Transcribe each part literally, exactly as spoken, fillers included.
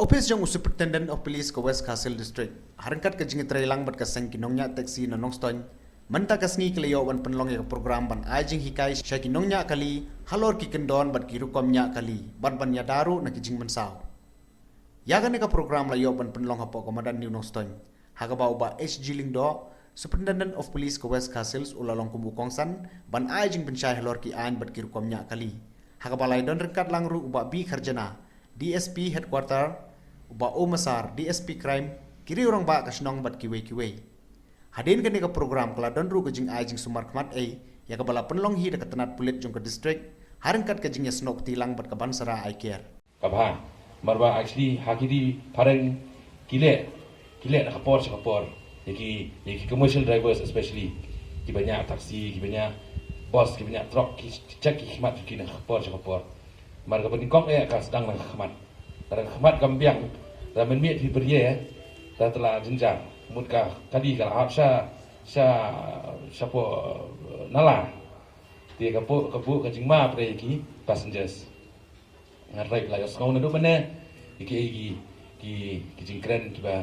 Ophis jong u Superintendent of Police ka West Khasi Hills District, ha ryngkat ka jingïatreilang bad ka seng ki nongñiah taxi na Nongstoiñ, mynta ka sngi ki la ïoh ban pynlong ïa ka program ban ai jinghikai sha ki nongñiah kali halor ki kyndon bad ki rukom ñiah kali bad ban ïada ruh na ki jingmynsaw. Ïa kane ka program la ïoh ban pynlong hapoh ka madan New Nongstoiñ, ha kaba u Bah H G Lyngdoh, Superintendent of Police ka West Khasi Hills, u la long kum u kongsan ban ai jingpynshai halor ki aiñ bad ki rukom ñiah kali, ha kaba la ïadon ryngkat lang ruh u Bah B Kharjana, D S P Headquarter, u Bah O Masar, D S P Crime, ki riew rangbah ka shnong bad kiwei kiwei. Hadien kane ka program ka la don ruh ka jingai jingsumar khmat ei ïa kaba la pynlong hi da ka tnat pulit jong ka district, ha ryngkat ka jingïasnoh kti lang bad ka Bansara Eye Care. Ka bha, namar ba actually ha ki ri phareng ki leh, ki leh na ka por sha ka por. Ïa ki, ïa ki commercial drivers especially, kiba ñiah taxi, kiba ñiah bus, kiba ñiah truck, ki check ki khmat ki na ka por sha ka por. Namar kaba nyngkong eh ka sdang na ka khmat. Lada ka khmat kam biang, lada mynmiet phi pyrïa, lada te la jynjar. Mut ka kali ka la hap sha, sha, shapoh, eh, nala. Te ka buh, ka buh ka jingma pyrthei ki passengers. Nga trai la ïohsngew naduh mynne ïa ki, ki, ki, ki jingkren kiba,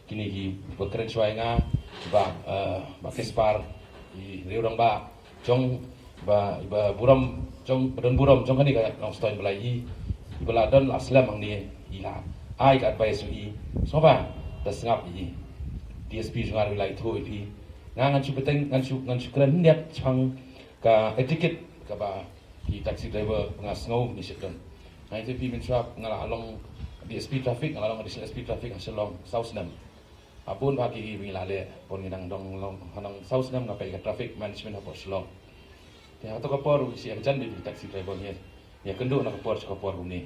kine kiba kren shuwa ïa nga, kiba, eh, Bah Kespar, ki riew rangbah jong, ba, ba burom jong, ba don burom jong kane ka Nongstoiñ ba la ïohi, ba la don la slem hangne, i la ai ka advice ïa i. Sngewbha da sngap ïa i. D S P jong nga ruh i la ïathuh ïa phi. Nga ngan shu bteng, ngan shu, ngan shu kren hynñiat shaphang ka etiquette kaba ki taxi driver nga sngew ngi shit don. Nga ïathuh ïa phi, mynshuwa nga la long D S P traffic, nga la long additional S P traffic ha Shillong saw snem. Ha bun bha ki ri ba ngi la leh, bun ngi dang dong long, ha nang saw snem nga peit ka traffic management hapoh Shillong. Te ha kato ka por u shi jan dei ki taxi driver ngi ïakynduh na ka por sha ka por kumne.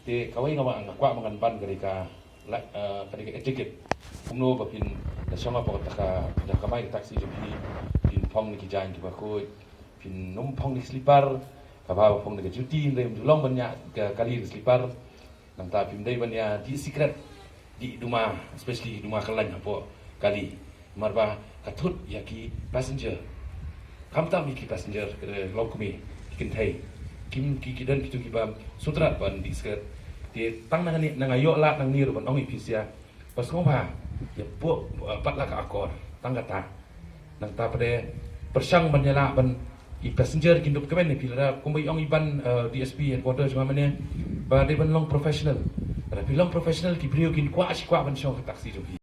Te kawei nga, nga kwah ba ngan ban ka dei ka, la, eh, ka dei ka etiquette. Kumno ba phin da shong hapoh kata ka, da kamai ka taxi jong phi, phin phong na ki jaiñ kiba khuid, phin nym phong na ki slipar, kaba bha ba phong na ka juti, hynrei ym ju long ban ñiah ka kali na ka slipar. Nangta phim dei ban ïa dih sikret, dih duma, especially duma kyllaiñ hapoh kali. Namar ba ka thut ïa ki passenger. Khamtam ïa ki passenger, eh, longkmie, ki kynthei. Kim, ki, ki don kito kiba sngewtynnat ban dih sikret. Te tang na kane, na nga ïoh lad nangne ruh ban ong ïa phi sha. Ba sngewbha ïa buh, eh, pat la ka akor, tang kata. Nangta pat de pyrshang ban ïalah ban i passenger kin dup kmen ïa phi, lada kumba i ong i Bah, eh, D S P headquarter jong nga mynne, ba dei ban long professional. Lada phi long professional, ki briew kin kwah shi kwah ban shong ka taxi jong phi.